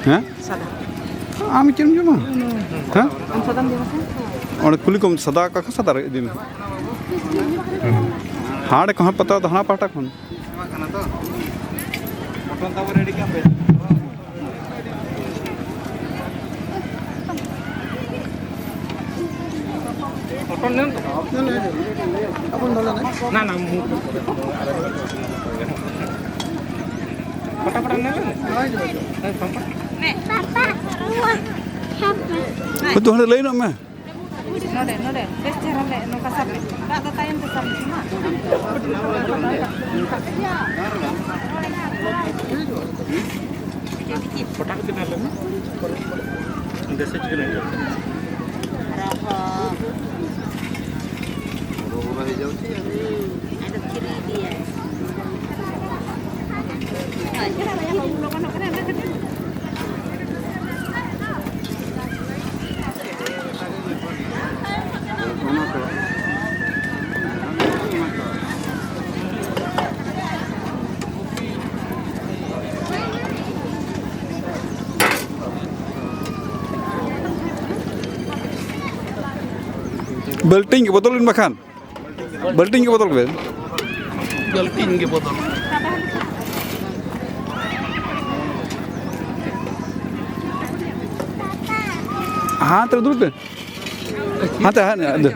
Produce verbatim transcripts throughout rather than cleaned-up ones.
ᱦᱮᱸ? ᱟᱢ ᱪᱮᱫ ᱮᱢ ᱡᱚᱢᱟ? ᱦᱮᱸ? ᱚᱸᱰᱮ ᱠᱩᱞᱤ ᱠᱚᱢ, ᱥᱟᱫᱟ ᱠᱟᱠᱚ, ᱥᱟᱫᱟ ᱨᱮ ᱤᱫᱤ ᱢᱮ᱾ ᱦᱟᱸᱰᱮ ᱠᱚᱦᱚᱸ ᱯᱟᱛᱟ ᱫᱚ ᱦᱟᱱᱟ ᱯᱟᱦᱴᱟ ᱠᱷᱚᱱ᱾ ᱯᱚᱴᱚᱞ ᱧᱟᱢ ᱛᱟᱢᱟ? ᱯᱟᱯᱟ, ᱱᱚᱣᱟ᱾ ᱦᱳᱭ ᱛᱚ, ᱦᱟᱸᱰᱮ ᱞᱟᱹᱭᱤᱱᱚᱜ ᱢᱮ᱾ ᱱᱚᱰᱮ, ᱱᱚᱰᱮ, ᱵᱮᱥ ᱪᱮᱦᱨᱟ ᱞᱮ ᱱᱚᱝᱠᱟ ᱥᱟᱵ ᱢᱮ᱾ ᱫᱟᱜ ᱫᱚ ᱛᱟᱭᱚᱢ ᱛᱮ ᱥᱟᱵ ᱢᱮ, ᱢᱟ᱾ ᱯᱷᱚᱴᱟ ᱠᱟᱛᱮ ᱱᱟ ᱞᱮ ᱢᱮ᱾ ᱵᱮᱥ ᱪᱮᱦᱨᱟ ᱧᱮᱞᱚᱜ ᱠᱟᱱᱟ᱾ ᱵᱟᱹᱞᱴᱤᱱ ᱜᱮ ᱵᱚᱫᱚᱞ ᱵᱤᱱ ᱵᱟᱠᱷᱟᱱ᱾ ᱵᱟᱹᱞᱴᱤᱱ ᱜᱮ ᱵᱚᱫᱚᱞ ᱵᱮᱱ᱾ ᱵᱟᱹᱞᱴᱤᱱ ᱜᱮ ᱵᱚᱫᱚᱞ᱾ ᱦᱟᱱᱛᱮ ᱨᱮ ᱫᱩᱲᱩᱵ ᱵᱮᱱ᱾ ᱦᱟᱱᱛᱮ, ᱦᱟᱱᱛᱮ, ᱦᱟᱱᱛᱮ᱾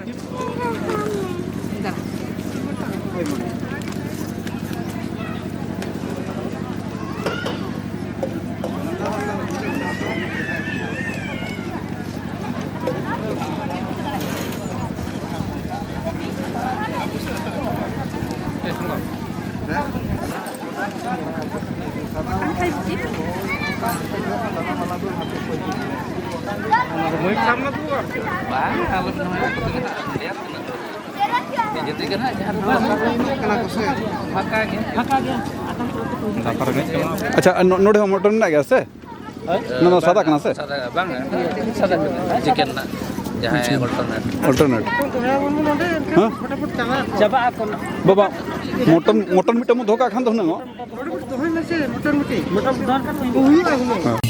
ᱵᱟᱝ, ᱟᱞᱚ ᱱᱚᱣᱟ ᱠᱚᱫᱚ ᱢᱮᱱᱟᱜᱼᱟ, ᱞᱟᱹᱭᱟᱢ ᱠᱟᱱᱟ ᱛᱚ᱾ ᱱᱤᱡᱮ ᱛᱮᱜᱮ ᱱᱟᱦᱟᱜ ᱡᱟᱦᱟᱸ ᱱᱚᱣᱟ ᱯᱷᱟᱸᱠᱟ ᱜᱮ᱾ ᱯᱷᱟᱸᱠᱟ ᱜᱮ᱾ ᱟᱪᱪᱷᱟ, ᱱᱚ-, ᱱᱚᱰᱮ ᱦᱚᱸ ᱢᱚᱴᱚᱱ ᱢᱮᱱᱟᱜ ᱜᱮᱭᱟ ᱥᱮ? ᱱᱚᱣᱟ ᱫᱚ ᱥᱟᱫᱟ ᱠᱟᱱᱟ ᱥᱮ? ᱥᱟᱫᱟ, ᱵᱟᱝ, ᱥᱟᱫᱟ ᱠᱟᱱᱟ᱾ ᱪᱤᱠᱮᱱ ᱨᱮᱱᱟᱜ ᱡᱟᱦᱟᱸᱭ ᱟᱪᱪᱷᱟ᱾ Alternate᱾ Alternate᱾ ᱦᱮᱸ? ᱪᱟᱵᱟᱜ ᱟᱠᱚ᱾ ᱵᱟᱵᱟ, ᱢᱚᱴᱚᱱ, ᱢᱚᱴᱚᱱ ᱢᱤᱫᱴᱟᱝ ᱵᱚᱱ ᱫᱚᱦᱚ ᱠᱟᱜ ᱠᱷᱟᱱ ᱫᱚ ᱦᱩᱱᱟᱹᱝ᱾ ᱫᱚᱦᱚᱭ ᱢᱮᱥᱮ, ᱢᱚᱴᱚᱱ ᱢᱤᱫᱴᱤᱡ᱾ ᱢᱚᱴᱚᱱ ᱫᱚᱦᱚ ᱠᱟᱜ ᱠᱷᱟᱱ ᱦᱩᱭᱩᱜᱼᱟ ᱦᱩᱱᱟᱹᱝ᱾ ᱦᱮᱸ᱾